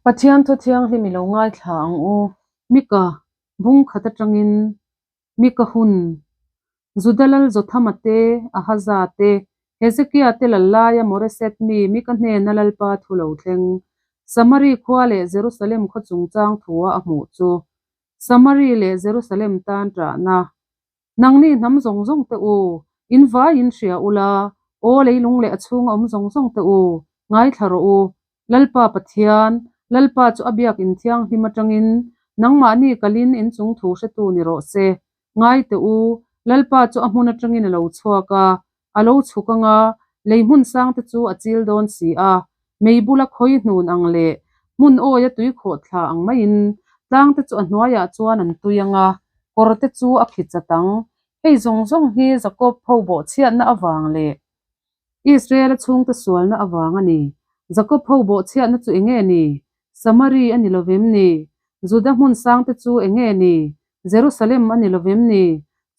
Pathian Thu Thianghlim i lo ngaithla ang u. Mika, bung khat atangin Mika hun, Juda lal Jothama te, Ahaza te, Hezekia te lal laia Moreset mi Mika hnena Lalpa thu lo thleng, Samari khua leh Jerusalem khaw chungchang thua a hmuh chu, Samari leh Jerusalem tan ṭahna, Nangni hnam zawng zawng te u, in vai in hria ula, aw leilung leh a chhunga awm zawng zawng te u, ngaithla rawh u. Lalpa Pathian, Lalpa chu a biak in thianghlim atangin nangmahni kalin in chung thu hretu ni rawh se. Ngai teh u, Lalpa chu a hmun atangin a lo chhuak a, a lo chhuk anga lei hmun sang te chu a chil dawn si a, mei bula khawi hnun ang leh hmun awia tui khawh thla ang maiin tlang te chu a hnuaiah chuan an tui anga kawr te chu a khi chat ang. Hei zawng zawng hi Jakob ho bawhchhiatna avang leh Israel-a chhungte sualna avang a ni. Jakob ho bawhchhiatna chu enge ni? Samari a ni lovem ni? Juda hmun sangte chu enge ni? Jerusalem a ni lovem ni?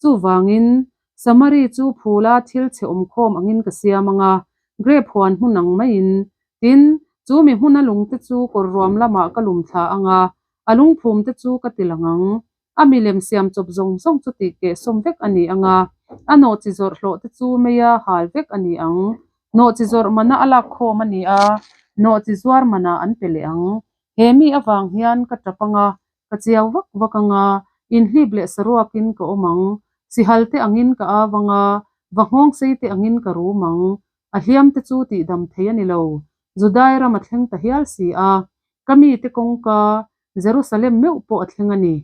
Chuvangin, Samari chu phula thil chhe awmkhawm angin ka siam ang a, grep huan hmun ang maiin. Tin, chu mi hmuna lungte chu kawr ruam lamah ka lum thla ang a, a lungphumte chu ka ti lang ang. A milem siam chawp zawng zawng chu tih kehsawm vek a ni ang a, a nawhchi zawrh hlawh te chu meia hal vek a ni ang. Nawhchi zawrh mana a lak khawm a ni a, nawhchi zuar manah an pe leh ang. He mi avang hian ka tap ang a, Ka chiau vak vak ang a, inhlip leh saruakin ka awm ang. Sihal te angin ka au ang a, va nghawng sei te angin ka rum ang. A hliam te chu tihdam thei a ni lo. Judai ram a thleng ta hial si a, ka mite kawngka Jerusalem meuh pawh a thleng a ni.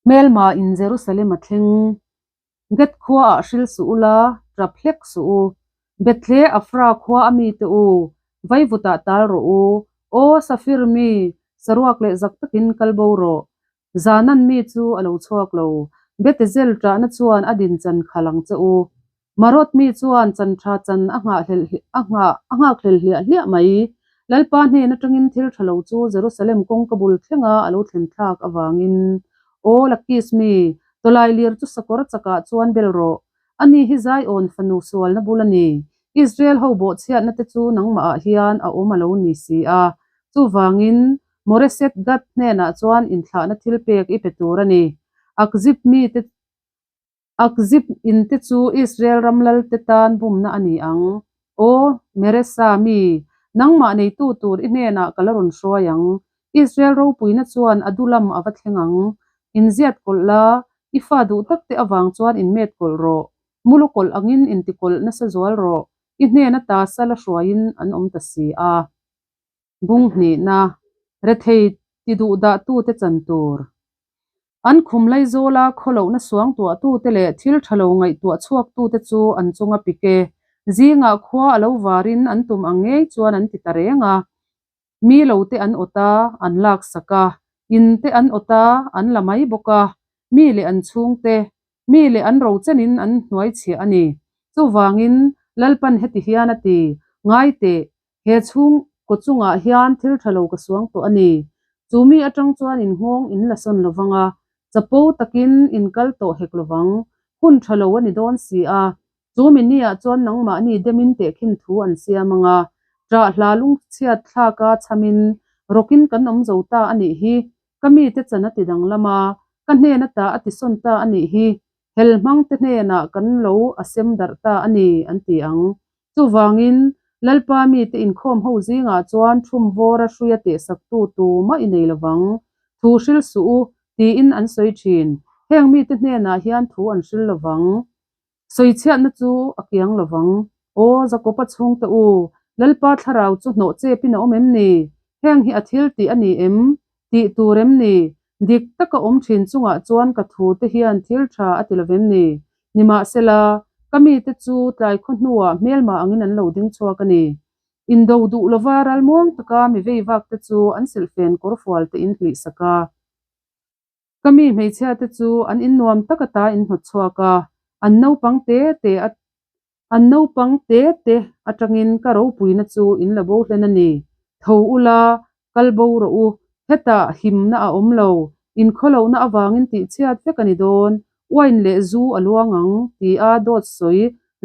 Hmelma in Jerusalem a thleng. Gath khuaah hril suh ula, tap hlek suh u. Bethle Afra khua a mite u, vaivutah tal rawh u. Aw Safir mi, saruak leh zak takin kal bo rawh. Zanan mi chu a lo chhuak lo. Betezel ṭahna chuan a din chan khalh ang che u. Marot mi chuan chan tha chan a nghakhlel hliah hliah mai. Lalpa hnen atangin thil tha lo chu Jerusalem kawngka bul thlenga a lo thlen thlak avangin, Aw Lakis mi, tawlai lir chu sakawr chakah chuan bel rawh. Ani hi Zion fanu sualna bul a ni. Israel ho bawhchhiatna te chu nangmahah hian a awm a lo ni si a. Chuvangin, Moreset Gath hnenah chuan inthlahna thilpek i pe tur a ni. Akzib mite Akzib in te chu Israel ram lalte tan bumna a ni ang. Aw, Meresa mi, nangmah neitu tur i hnenah ka la rawn hruai ang. Israel ropuina chuan a dulam a va thleng ang. Inziat kawlh la, i fa duh tak te avang chuan inmet kawlh rawh. Mulu kawlh angin intikawlh nasa zual rawh. I hnena ta sala hruaiin an awm ta si a. Bung hnihna, rethei ti duh dahtute chan tur. An khum laizawla khawlohna suangtuahtute leh thil tha lo ngaihtuah chhuaktute chu an chunga pik e. Zingah khua a lo varin an tum ang ngei chuan an ti ta reng a. Mi lote an awt a, an laksak a. In te an awt a, an la mai bawk a. Mi leh an chhungte, mi leh an rochenin an hnuaichhiah a ni. Chuvangin Lalpan heti hian a ti, Ngai teh, He chhung kaw chungah hian thil tha lo ka suang tawh a ni. Chu mi atang chuan in nghawng in la sawn lo vang a, chapo takin in kal tawh hek lo vang. Hun tha lo a ni dawn si a, chu mi niah chuan nangmahni demin tehkhin thu an siam ang a, ṭah hla lungchhiat thlaka chhamin rawkin kan awm zo ta a nih hi, ka mite chan a ti danglam a, ka hnen ata a ti sawn ta a nih hi, hel hmangte hnenah kan lo a sem darh ta a ni, an ti ang. Chuvangin, Lalpa mite inkhawm ho zingah chuan thum vawra hruia tehsaktu tumah i nei lovang. Thu hril suh u, tiin an sawi thin. Heng mite hnenah hian thu an hril lovang. Sawichhiatna chu a kiang lovang. Aw, Jakoba chhungte u, Lalpa thlarau chu hnawh chepin a awm em ni? Heng hi a thil tih a ni em? Tih tur em ni? Dik taka awm thin chungah chuan ka thu te hian thil tha a ti lovem ni? Nimahsela, ka mite chu tlai khaw hnuah hmelma angin an lo ding chhuak a ni. Indo duh lova ralmuang taka mi vei vak te chu an silhfen kawrfual te in hlih sak a. Ka mi hmeichhia te chu an innuam tak ata in hnawt chhuak a, an naupang te te a An naupang te te atangin ka ropuina chu in la bo hlen a ni. Tho ula, kal bo rawh u. Hetah himna a awm lo. Inkhawlohna avangin tihchhiat vek a ni dawn. Uain leh zu a luang ang, tia dawt sawi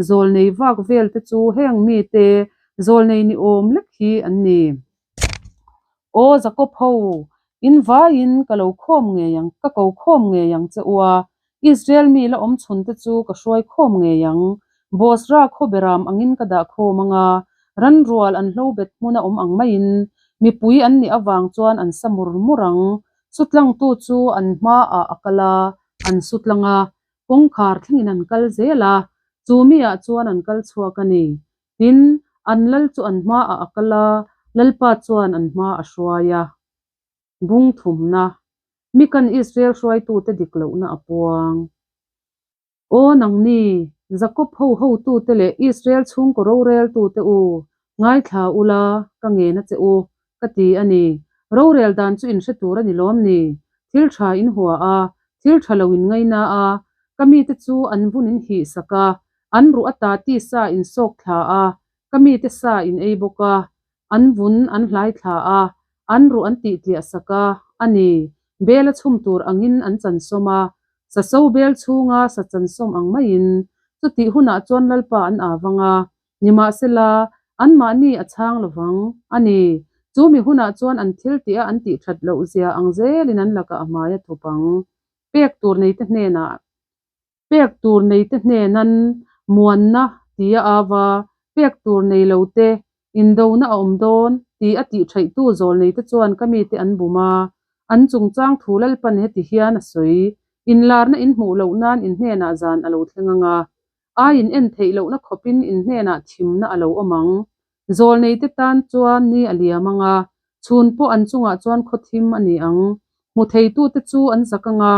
zawlnei vak vel te chu heng mite zawlnei ni awm lek hi an ni. Aw Jakob ho, in vaiin ka lo khawm ngei ang, ka ko khawm ngei ang che u a, Israel mi la awm chhun te chu ka hruai khawm ngei ang. Bosra khaw beram angin ka dah khawm ang a, ran rual an hlo bet hmuna awm ang maiin mipui an nih avang chuan an sa mur mur ang. Sutlangtu chu an hmaah a kal a, an sutlang a, kawngkhar thlengin an kal zel a, chu miah chuan an kal chhuak a ni. Tin, an lal chu an hmaah a kal a, Lalpa chuan an hma a hruai a. Bung thumna, Mikan Israel hruaitute dik lohna a puang. Aw nangni, Jakob ho hotute leh Israel chhungkaw roreltute u, ngaithla ula, ka ngen a che u, ka ti a ni. Rorel dan chu in hre tur a ni lawm ni? Thil tha in hua a, thil tha lo in ngaina a, ka mite chu an vun in hih sak a, an ruh ata tisa in sawk thla a, ka mite sa in ei bawk a, an vun an hlai thla a, an ruh an tih tliah sak a, a ni, bel a chhum tur angin an chansawm a, sa so bel chhunga sa chansawm ang maiin, chutih hunah chuan Lalpa an av ang a, nimahsela, anmahni a chhang lovang, a ni, chu mi hunah chuan an thil tih a an tih that loh zia ang zelin an lakah a hmai a thup ang. Pek tur neite hnenah. Pek tur neite hnenan muanna tia ava, pek tur nei lote indona a awm dawn tih a tih theihtu zawl neite chuan ka mite an bum a, an chungchang thu Lalpan heti hian a sawi, Inlarna in hmuh loh nan in hnenah zan a lo thleng ang a, ai in en theih lohna khawpin in hnenah thimna a lo awm ang. Zawl neite tan chuan ni a liam ang a, chhun pawh an chungah chuan khawthim a ni ang. Hmu theitute chu an zak ang a,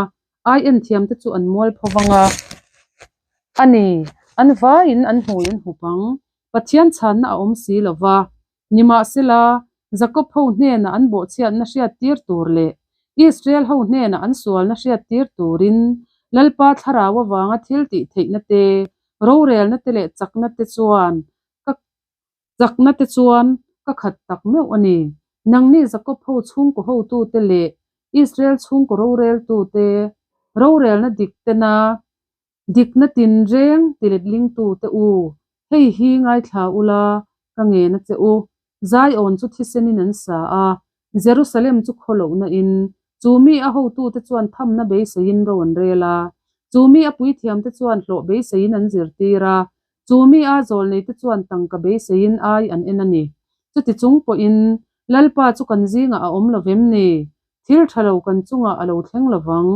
Ai en thiam te chu an mual pho vang a, a ni, an vaiin an hmui an hup ang. Pathian chhanna a awm si lo va. Nimahsela, Jakob ho hnenah an bawhchhiatna hriattir tur leh Israel ho hnenah an sualna hriattir turin Lalpa thlarau avanga thil tih theihna te, rorelna te leh chakna te chuan ka Chakna te chuan ka khat tak meuh a ni. Nangni Jakob ho chhungkaw hotute leh Israel chhungkaw roreltute, rorelna dik tena dikna tinreng tiletlingtute u, hei hi ngaithla ula ka ngen a che u. Zion chu thisenin an sa a, Jerusalem chu khawlohna in, chu mi a hotute chuan thamna beiseiin ro an rel a, chu mi a puithiamte chuan hlawh beiseiin an zirtir a, Chu mi a zawlneite chuan tangka beiseiin ai an en a ni. Chuti chung pawhin, Lalpa chu kan zingah a awm lo vem ni? Thil tha lo kan chungah a lo thleng lo vang,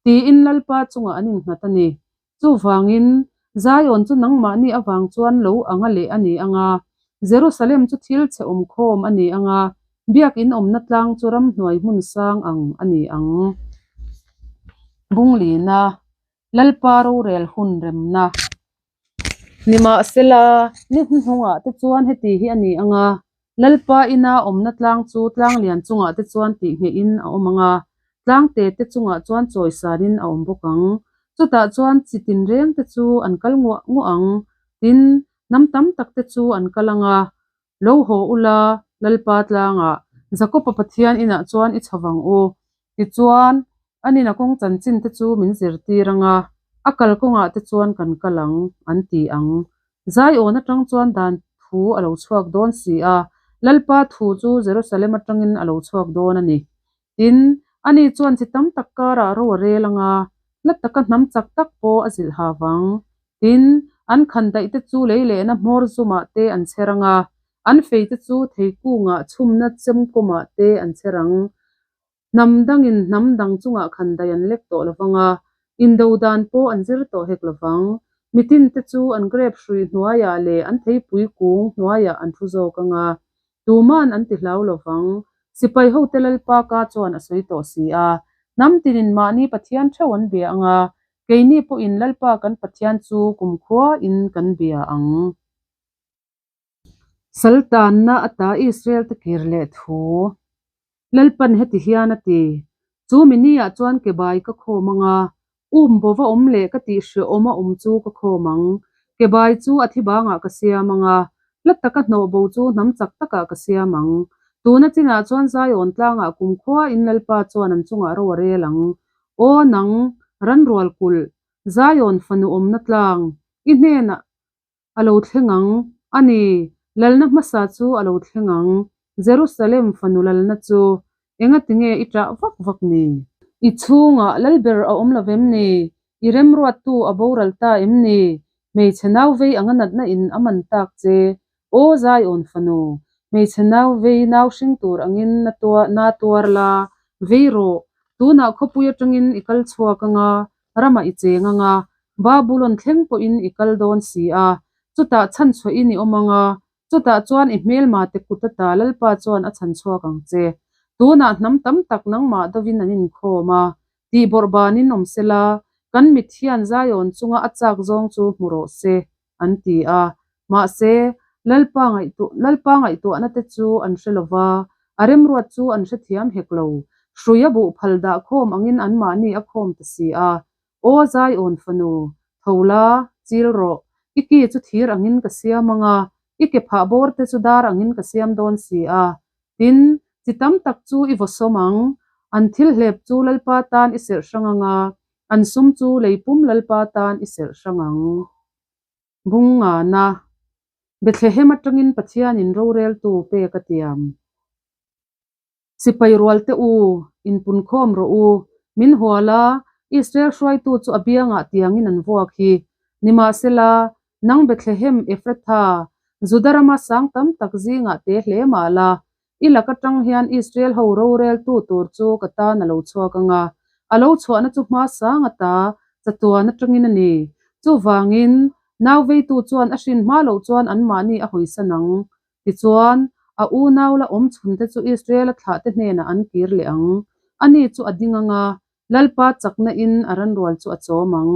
tiin Lalpa chungah an innghat a ni. Chuvangin, Zion chu nangmahni avang chuan lo anga leh a ni ang a, Jerusalem chu thil chhe awmkhawm a ni ang a, biakin awmna tlang chu ramhnuai hmun sang ang a ni ang. Bunglina Lalpa rorel hun remna. Nimahsela, ni hnuhnungah te chuan heti hi a ni ang a, Lalpa ina awmna tlang chu tlang lian chungah te chuan tihnghehin a awm ang a, tlang te te chungah chuan chawisanin a awm bawk ang. Chutah chuan chi tinreng te chu an kal nguah nguah ang, tin, hnam tam tak te chu an kal ang a, Lo haw ula, Lalpa tlangah, Jakob-a Pathian inah chuan i chho vang u. Tichuan, anin a kawng chanchin te chu min zirtir ang a, a kalkawngah te chuan kan kal ang, an ti ang. Zion atang chuan dan thu a lo chhuak dawn si a, Lalpa thu chu Jerusalem atangin a lo chhuak dawn a ni. Tin, ani chuan chi tam tak karah ro a rel ang a, hla taka hnam chak tak pawh a zilh ha vang. Tin, an khan daih te chu lei lehna hmawr zumah te an chher ang a, an fei te chu theikungah chhumna chemkawmah te an chher ang. Hnam dangin hnam dang chungah khan daih an lek tawh lo vang a, indo dan pawh an zir tawh hek lo vang. Mitin te chu an grep hrui hnuaiah leh an theipui kung hnuaiah an thu zawk ang a, Tuman an ti hlau lo vang. Sipai hote Lalpa ka chuan a sawi tawh si a. Hnam tinin mahni Pathian theuh an bia ang a, keini pawhin Lalpa kan Pathian chu kumkhuain kan bia ang. Saltanna ata Israel te kir leh thu. Lalpan heti hian a ti, Chu mi niah chuan ke bai ka khawm ang a, um bova awm leh ka tih hrehawm a awm chu ka khawm ang. Ke bai chu a thi bangah ka siam ang a, hla taka hnawh bo chu hnam chak takah ka siam ang. Tuna chinah chuan Zion tlangah kumkhuain Lalpa chuan an chungah ro a rel ang. Aw nang, ranrual kulh, Zion fanu awmna tlang, i hnenah a lo thleng ang, a ni, lalna hmasa chu a lo thleng ang. Jerusalem fanu lalna chu engatinge i ṭah vak vak ni? I chhungah lalber a awm lo vem ni? I remruattu a boral ta em ni? Hmeichhe nau vei anga natna in a man tak che. Aw Zion fanu, hmeichhe nau vei nau hring tur angin na tuar na tuar la, vei rawh. Tunah khawpui atangin i kal chhuak anga, ramah i cheng anga, Babulon thleng pawhin i kal dawn si a, chutah chhanchhuahin i awm anga, chutah chuan i hmelma te kut ata Lalpa chuan a chhanchhuak ang che. Tunah hnam tam tak nangmah dovin an inkhawm a, tih bawrhbanin awm sela, kan mit hian Zion chunga a chak zawng chu hmu rawh se, an ti a. Mahse, Lalpa ngaihtuah Lalpa ngaihtuahna te chu an hre lo va, a remruat chu an hrethiam hek lo. Hrui a buh phal dah khawm angin anmahni a khawm ta si a. Aw Zion fanu, tho la, chil rawh, i ki chu thir angin ka siam ang a, i ke phah bawr te chu dar angin ka siam dawn si a. Tin, chi tam tak chu i vaw sawm ang, an thil hlep chu Lalpa tan i serh hrang ang a, an sum chu lei pum Lalpa tan i serh hrang ang. Bung ngana, Bethlehem atangin Pathianin roreltu pek a tiam. Sipai rual te u, inpunkhawm rawh u, min hual a, Israel hruaitu chu a biangah tiangin an vuak hi. Nimahsela, nang Bethlehem Ephratha, Juda rama sang tam tak zingah te hle mah la, i lak atang hian Israel ho roreltu tur chu ka tan a lo chhuak ang a, a lo chhuahna chu hma sang ata chatuan atangin a ni. Chuvangin, nau veitu chuan a hrin hma loh chuan anmahni a hawisan ang. Tichuan, a unau la awm chhunte chu Israela thlahte hnenah an kir leh ang. Ani chu a ding ang a, Lalpa chakna in a ranrual chu a chawm ang.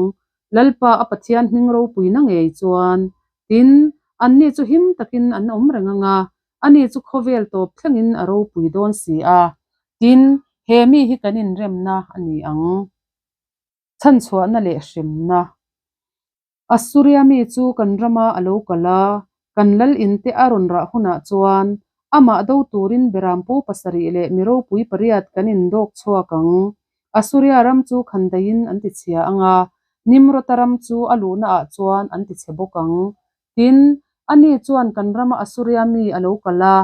Lalpa a Pathian hming ropuina ngei chuan. Tin, anni chu him takin an awm reng ang a, ani chu khawvel tawp thlengin a ropui dawn si a. Tin, he mi hi kan inremna a ni ang. Chhanchhuahna leh hremna. Assuria mi chu kan rama a lo kal a, kan lal in te a rawn rah hunah chuan amah do turin Berampu pasarih leh mi ropui pariat kan indawk chhuak ang. Assuria ram chu khandaiin an tichhia ang a, Nimrota ram chu a luhnaah chuan an tichhe bawk ang. Tin, ani chuan kan rama Assuria mi a lo kal a,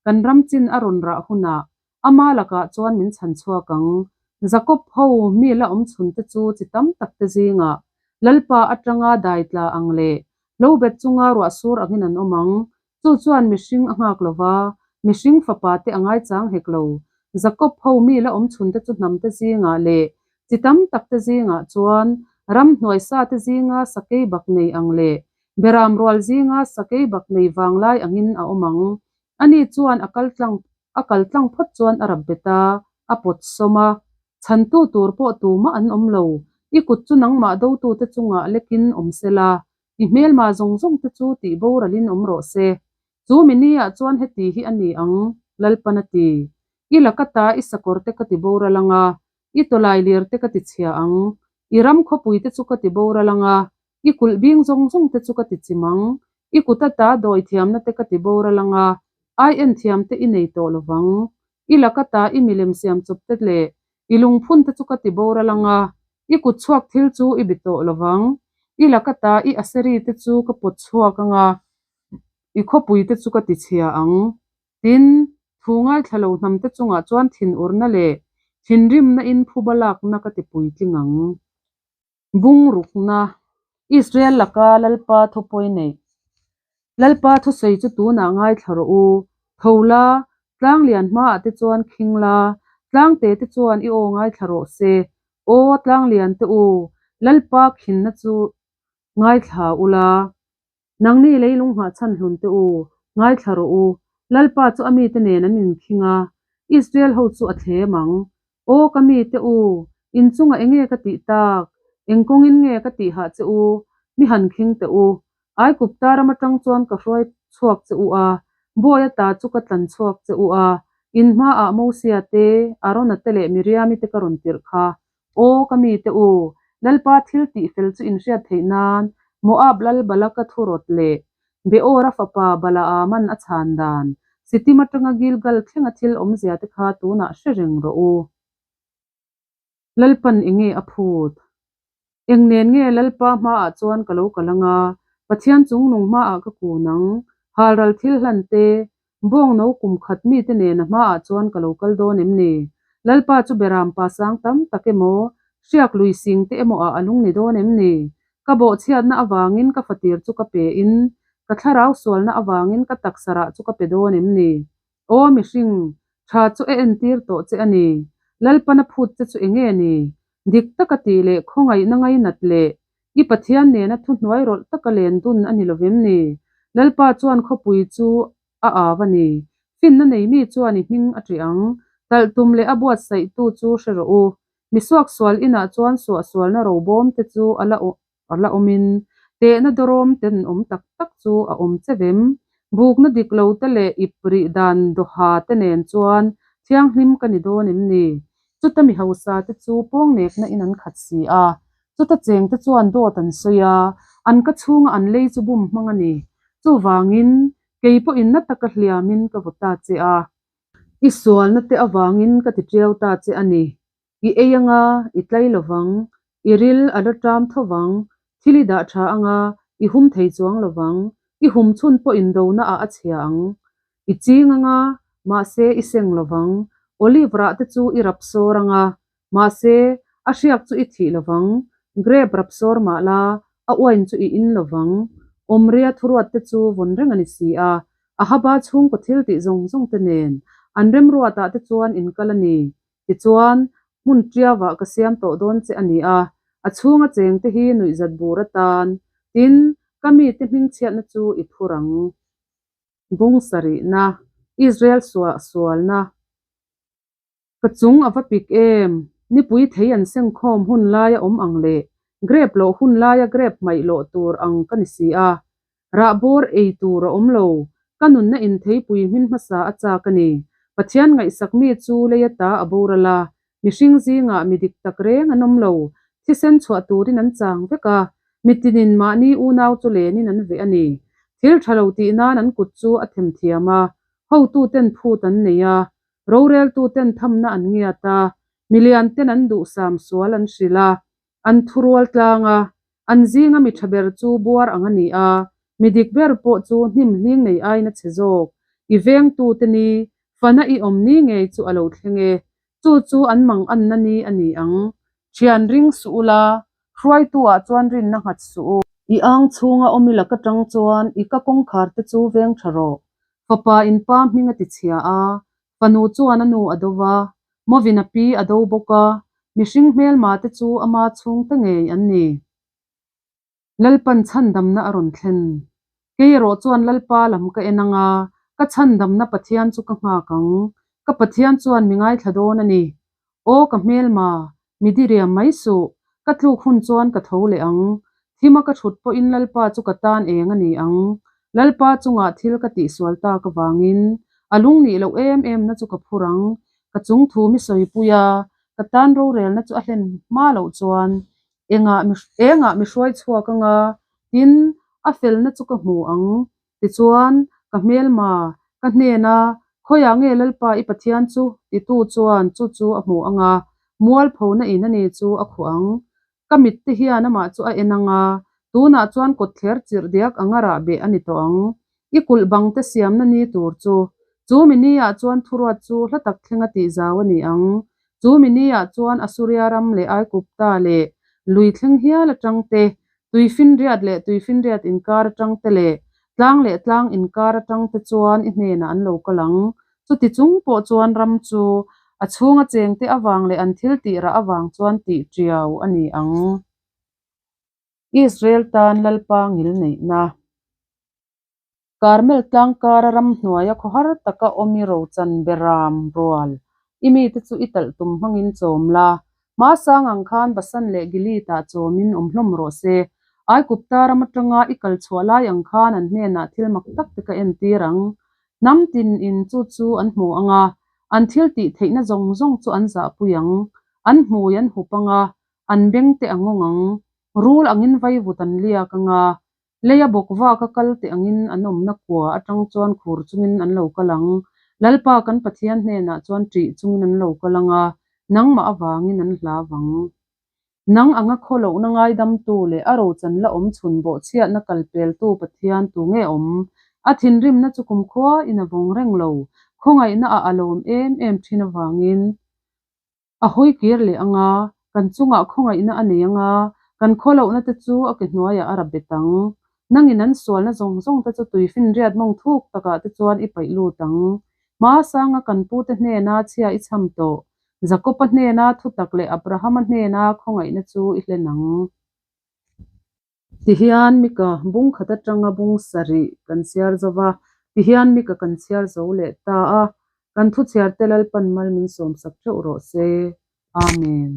kan ram chin a rawn rah hunah Ama lakah chuan min chhan chhuak ang. Jakob ho mi la awm chhun te chu chi tam tak te zingah Lalpa atanga dai tla ang leh lo bet chunga ruah sur angin an awm ang. Chu chuan mihring a nghak lo va, mihring fapa te a ngaichang hek lo. Jakob ho mi la awm chhun te chu hnam te zingah leh chi tam tak te zingah chuan ramhnuai sa te zinga sakei bak nei ang leh beram rual zinga sakei bak nei vanglai angin a awm ang. Ani chuan a kal tlang a kal tlang phawt chuan a rap bet a, a pawt sawm a. Chhantu tur pawh tumah an awm lo, i kut chu nangmah dotute chungah lekin awm se la, i hmelma zawng zawng te chu tih boralin awm rawh se. Chu mini-ah chuan heti hi a ni ang, Lalpan a ti. I laka ta i sakawr te ka ti boral ang a, i tawlai lir te ka ti chhia ang, i ram khawpui te chu ka ti boral ang a, I kulh bing zawng zawng te chu ka ti chim ang, i kut ata dawi thiamna te ka ti boral ang a, ai en thiam te i nei tawh lo vang. I lak ata i milem siam chawp te leh i lungphun te chu ka ti boral ang a, i kut chhuak thil chu i bi tawh lo vang. I lak ata i aseri te chu ka pawt chhuak ang a, i khawpui te chu ka ti chhia ang. Tin, thu ngaithla lo hnam te chungah chuan thinurna leh thinrimna in phuba lakna ka ti puitling ang. Bungrukna, Israel laka Lalpa thupawi neih. Lalpa thusawi chu tunah ngaithla rawh u. Tho la, tlang lian hmaah te chuan khing la, tlang te te chuan i aw ngaithla rawh se. Aw, tlang lian te u, Lalpa khinna chu ngaithla ula. Nangni leilung nghahchhan hlun te u, ngaithla rawh u, Lalpa chu a mite nen an inkhing a, Israel ho chu a thlem ang. Aw ka mite u, in chungah enge ka tih tak? Eng kawngin nge ka tih hah che u? Mi han khing teh u. Aikupta ram atang chuan ka hruai chhuak che u a, Bawi ata chu ka tlan chhuak che u a, in hmaah Mosia te, Arona te leh Miriami te ka rawn tirh kha. Aw ka mite u, Lalpa thil tih fel chu in hriat theih nan Moab lal Balaka thu rawt leh Beora fapa Balaaman a chhan dan, Sitim atanga Gilgal thlenga thil awmzia te kha tunah hre reng rawh u. Lalpan enge a phut? Eng nen nge Lalpa hmaah chuan ka lo kal anga, Pathian chungnung hmaah ka kun ang, halral thil hlan te, Bawngno kum khat mite nen a hmaah chuan ka lo kal dawn em ni? Lalpa chu beram pa sang tam tak emaw, hriak lui sing te emaw ah a lung ni dawn em ni? Ka bawhchhiatna avangin ka fatir chu ka pe in, ka thlarau sualna avangin ka taksa rah chu ka pe dawn em ni? Aw mihring, tha chu a entir tawh che a ni. Lalpan a phut che chu enge ni? Dik taka tih leh khawngaihna ngainat leh i Pathian nena thuhnuai rawlh taka len dun a ni lovem ni? Lalpa chuan khawpui chu a au a ni. Finna nei mi chuan i hming a ṭih ang. Talh tum leh a buatsaihtu chu hre rawh u. Mi suaksual inah chuan suahsualna robawm te chu a la a la awmin, tehna dawrawm tenawm tak tak chu a awm che vem. Bukna dik lo te leh ip rih dan dawha te nen chuan thianghlim ka ni dawn em ni? Chuta mi hausa te chu pawngnekna in an khat si a, chuta cheng te chuan dawt an sawi a, an ka chhunga an lei chu bum hmang a ni. Chuvangin, kei pawhin na taka hliamin ka vaw ta che a. I sualna te avangin ka ti tiau ta che a ni. I ei anga, i tlai lovang, i ril a la ṭam tho vang, thil i dah ṭha anga, i hum thei chuang lovang, i hum chhun pawh indona ah a chhia ang. I ching anga, mahse i seng lovang, olive rah te chu i rap sawr anga, mahse a hriak chu i thih lovang, grape rap sawr mah la, a uain chu i in lovang. Awmria thuruat te chu vawn reng a ni si a, Ahaba chhungkaw thil tih zawng zawng te nen an remruatah te chuan in kal a ni. Tichuan, hmun ṭiavah ka siam tawh dawn che a ni a, a chhunga chengte hi nuihzat bur atan, tin, ka mite hmingchhiatna chu i phur ang. Bung sarihna, Israel suah sualna. Ka chung a va pik em? Nipui thei an sengkhawm hun laia awm ang leh grape lawh hun laia grape hmaih lawh tur ang ka ni si a. Rah bawr ei tur a awm lo. Ka nunna in theipui hmin hmasa a chak a ni. Pathian ngaihsak mi chu lei ata a boral a, mihring zingah mi dik tak reng an awm lo. Thisen chhuah turin an chang vek a, mitinin mahni unau chu lenin an veh a ni. Thil tha lo tih nan an kut chu a themthiam a, hotuten phut an nei a, roreltuten thamna an ngiat a, milianten an duhsam sual an hrilh a, an thurual tlang a, An zinga mi tha ber chu buar ang a ni a, mi dik ber pawh chu hnim hling nei aiin a chhe zawk. I vengtute ni, fana i awm ni ngei chu a lo thleng e. Chu chu an mang anna ni a ni ang. Thian ring suh ula, hruaitu ah chuan rinna nghat suh u. I ang chhunga awm i lak atang chuan i ka kawngkhar te chu veng tha rawh. Fapa in pa hming a ti chhia a, fanu chuan a nu a do va, Mawin a pi a do bawk a, mihring hmelma te chu ama chhungte ngei an ni. Lalpan chhandamna a rawn thlen. Kei erawh chuan Lalpa lam ka en ang a, ka chhandamna Pathian chu ka nghak ang. Ka Pathian chuan mi ngaithla dawn a ni. Aw ka hmelma, mi diriam mai suh, ka tluk hun chuan ka tho leh ang. Thima ka thut pawhin Lalpa chu ka tan eng a ni ang. Lalpa chungah thil ka tihsual tak avangin a lung nih loh em em na chu ka phur ang. Ka chung thu mi sawipui a, ka tan rorelna chu a hlen hma loh chuan engah mi engah mi hruai chhuak anga, tin, a felna chu ka hmu ang. Tichuan, ka hmelma, ka hnena, Khawiah nge Lalpa i Pathian chu? titu chuan chu chu a hmu anga, mualphona in ani chu a khuh ang. Ka mitte hian amah chu a en ang a, tunah chuan kawtthler chirh diak anga rah beh a ni tawh ang. I kulh bang te siamna ni tur chu. Chu mi niah chuan thuruat chu hla tak thlenga tih zau a ni ang. Chu mi niah chuan Asuria ram leh Aigupta leh lui thleng hial atang te, tuifinriat leh tuifinriat inkar atang te leh tlang leh tlang inkar atang te chuan i hnenah an lo kal ang. Chuti chung pawh chuan ram chu a chhunga chengte avang leh an thil tih rah avang chuan tih tiau a ni ang. Israel tan Lalpa ngil neihna. Karmel tlang kara ramhnuaia khawhar taka awm i rochan beram rual i mite chu i talh tum hmangin chawm la. Hmasang ang khan Basan leh Gilead-ah chawmin awm hlawm rawh se. Aigupta ram atanga i kal chhuah lai ang khan an hnenah thil mak tak te ka entir ang. Hnam tin in chu chu an hmu ang a, an thil tih theihna zawng zawng chu an zahpui ang. An hmui an hup ang a, an beng te a ngawng ang. Rul angin vaivut an liak ang a, leia bawk vak a kal teh angin an awmna kua atang chuan khur chungin an lo kal ang. Lalpa kan Pathian hnenah chuan ṭih chungin an lo kal ang a, nangmah avangin an hlau ang. Nang anga khawlohna ngaidamtu leh a rochan la awm chhun bawhchhiatna kalpeltu Pathian tu nge awm? A thinrimna chu kumkhua in a vawng reng lo, khawngaihna ah a lawm em em thin avangin a hawi kir leh ang a, kan chungah khawngaihna a nei ang a, kan khawlohna te chu a ke hnuaiah a ra bet ang. Nangin an sualna zawng zawng te chu tuifinriat mawng thuk takah te chuan i paih lut ang. Hmasanga kan pute hnena chhia i cham tawh, Jakob-a hnena thutak leh Abrahama hnena khawngaihna chu i hlen ang. Tihian Mika bung khat atanga bung sarih kan chhiar zo va, tihian Mika kan chhiar zo leh ta a, kan thu chhiarte Lalpan mal min sawmsak theuh rawh se. Amen.